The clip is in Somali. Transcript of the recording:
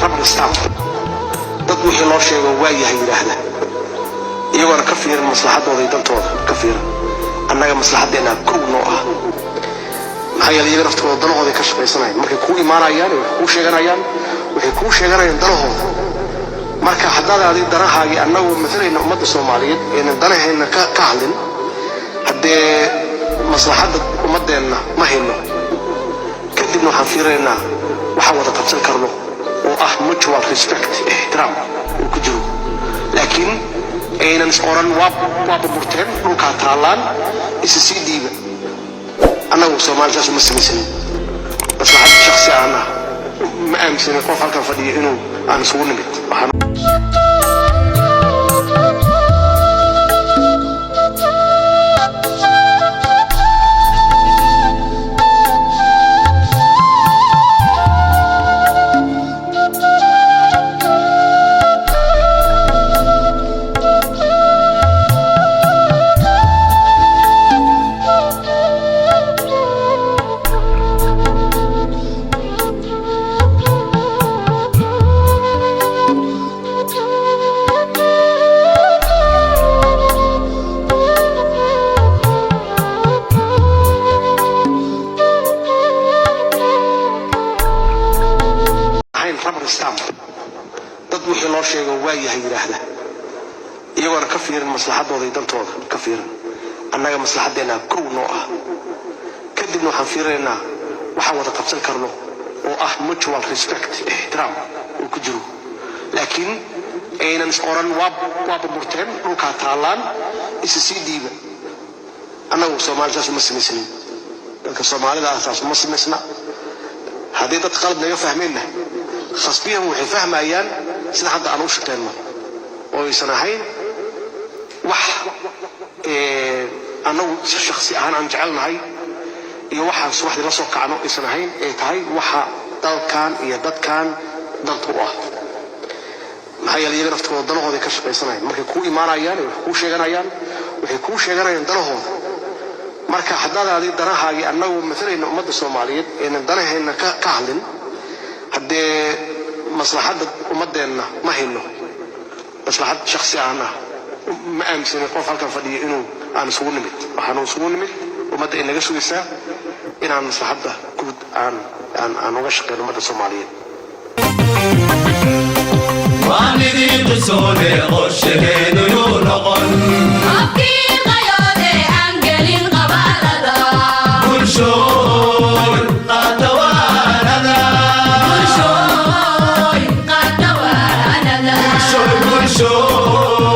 Rubber stamp, dad wixii loo sheego waa yahay yidhaahda, iyagoona ka fiirin maslaxadooda iyo dantooda ka fiirin. Annaga maslaxaddeenna kow noo ah, maxaa yeelay iyaga naftooda danahooday ka shaqaysanayaan. Markay kuu imaanayaan, wax kuu sheeganayaan, waxay kuu sheeganayaan danahooda. Marka haddaad adig danahaagii, annagu matalayna ummadda Soomaaliyeed, aynan danaheenna ka hadlin, haddee maslaxadda ummaddeenna ma hayno. Kadibna waxaan fiirinaynaa waxaan wada qabsan karno oo ah mutual respect, ixtiraam uu ku jiro, laakiin aynan is oran waa burburteen, dhulkaa taallaan, isa sii dhiiba. Annagu Soomaali saas uma samaysanin. Maslaxad shakhsi aan ah ma aaminsanin qof halkan fadhiyo inuu aan isugu nimid waxaan ahayn rubber stamp, dad wixii loo sheego waa yahay yidhaahda, iyagoona ka fiirin maslaxadooda iyo dantooda ka fiirin. Annaga maslaxaddeenna kow noo ah. Kadibna waxaan fiirinaynaa waxaan wada qabsan karno oo ah mutual respect, ixtiraam uu ku jiro, laakiin aynan is oran waa burburteen, dhulkaa taallaan, isa sii dhiiba. Annagu Soomaali saas uma samaysanin. Dadka Soomaalida ah saas uma samaysna. Haddii dad qalad naga fahmeenna, khasbiyan waxay fahmayaan sida hadda aan u shaqeyno oo aysan ahayn wax annagu shakhsi ahaan aan jecelnahay iyo waxaan subaxdii la soo kacno aysan ahayn, ay tahay waxa dalkan iyo dadkan danta u ah, maxaa yeelay iyaga naftooda danahooday ka shaqaysanayaan. Markay kuu imaanayaan, wax kuu sheeganayaan, waxay kuu sheeganayaan danahooda. Marka haddaad adig danahaagii, annagu matalayna ummadda Soomaaliyeed, aynan danaheenna ka hadlin, haddee maslaxadda ummaddeenna ma hayno. Maslaxad shakhsi aan ah ma aaminsanin qof halkan fadhiyo inuu aan isugu nimid. Waxaanu isugu nimid ummadda ay naga sugaysaa inaan maslaxadda guud aan uga shaqeyno ummadda Soomaaliyeed. Waan idin qisoone, qorshaheenu yuu noqon? Qofkii qayoode aan gelin qabaalada. Bulshooy, qaatawaanada. Bulshooy, qaatawaanada. Bulshooy, bulshooy.